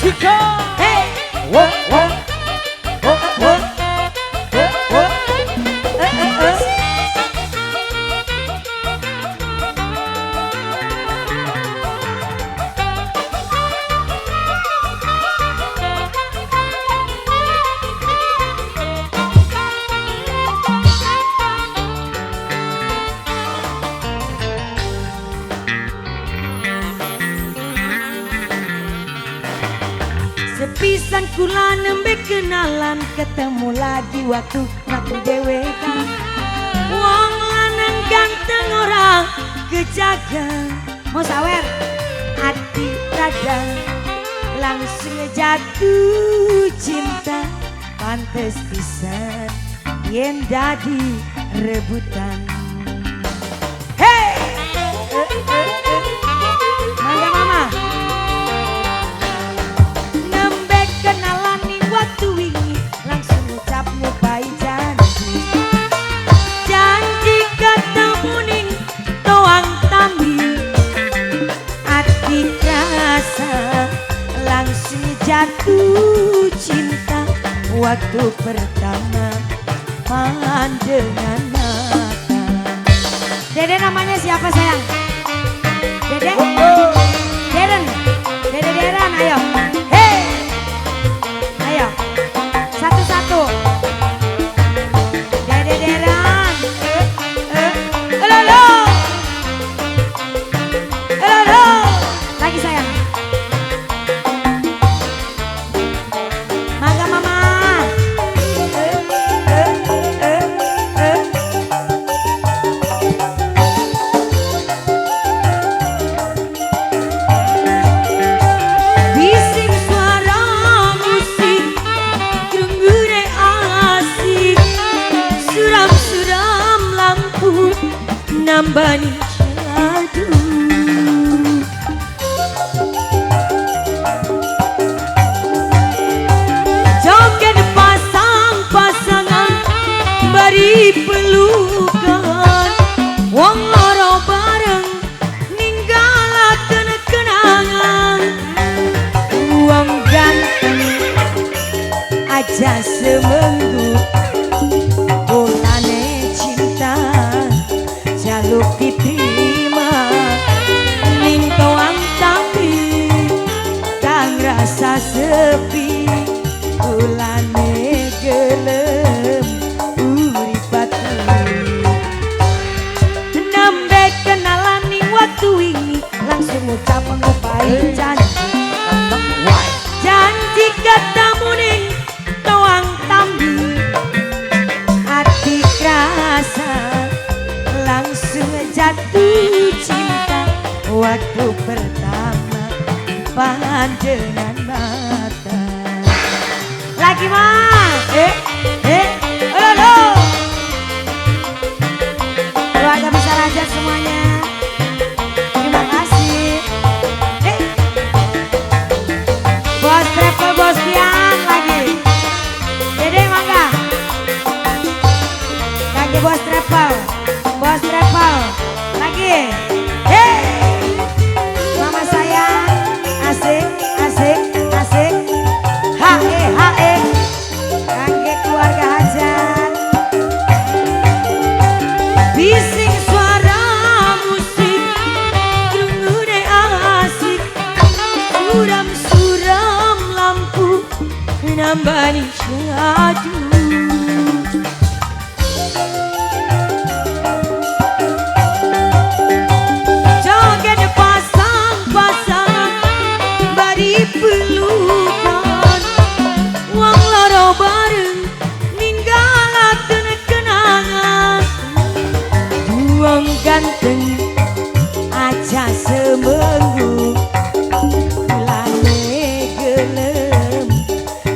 Cika. Hey. Wo wo wo wo wo wo. Eh, eh, eh. Sepisan kula nembe kenalan, ketemu lagi waktu mlaku dhewekan. Wong lanang ganteng ora kejaga, mau sawer ati rada langsung jatuh cinta. Pantes pisan yen dadi rebutan. Hey, eh, eh, eh. Mangga mama. Nembe kenalan ning waktu wingi, langsung ngucap ngupai janji. Janji ketemu ning toang tambi, ati rasa langsung jatuh cinta. Waktu pertama pandangan mata. Dede namanya siapa sayang? Dede? Deren, Dede Deren, ayo. Hey, ayo, satu-satu. Dede Deren, eh, eh, lolo, lolo, lagi sayang. Mangga mama. Eh, eh, eh, eh. Bising suara musik, krungune asik, suram-suram lampu nambani syahdu. Joget pasang-pasangan bari pelukan, wong loro bareng ninggalaken kenangan. Wong ganteng aja semenggu, bolane cinta jaluk diterima. Ning toang tapi kang rasa sepi, ulane gelem urip batu. Nembe kenalan ning waktu wingi, langsung ngucap ngupai janji. Janji ketemu ning toang tambi, ati krasa langsung jatuh cinta. Waktu pertama pandangan mata. Lagi mah, eh, eh, lolo. Keluarga besar aja semuanya. Terima kasih. Eh, bos travel, bos Tian lagi. Dede mangga. Lagi bos travel lagi. Hey, mama sayang, asik, asik, asik. H E H E. Kangge keluarga hajat. Bising suara musik, krungune asik, suram-suram lampu nambani syahdu. Joget pasang-pasangan bari pelukan, wong loro bareng ninggalaken kenangan. Wong ganteng aja semenggu, kulane gelem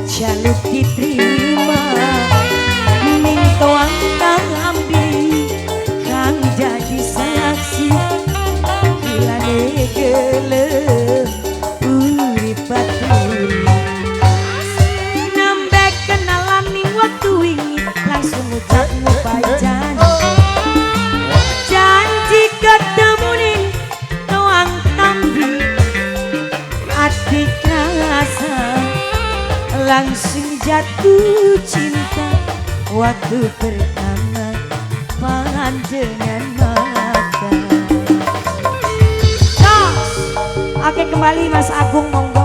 jaluk diterima. Langsung jatuh cinta waktu pertama pandangan mata. Jos. Oke, kembali Mas Agung, monggo.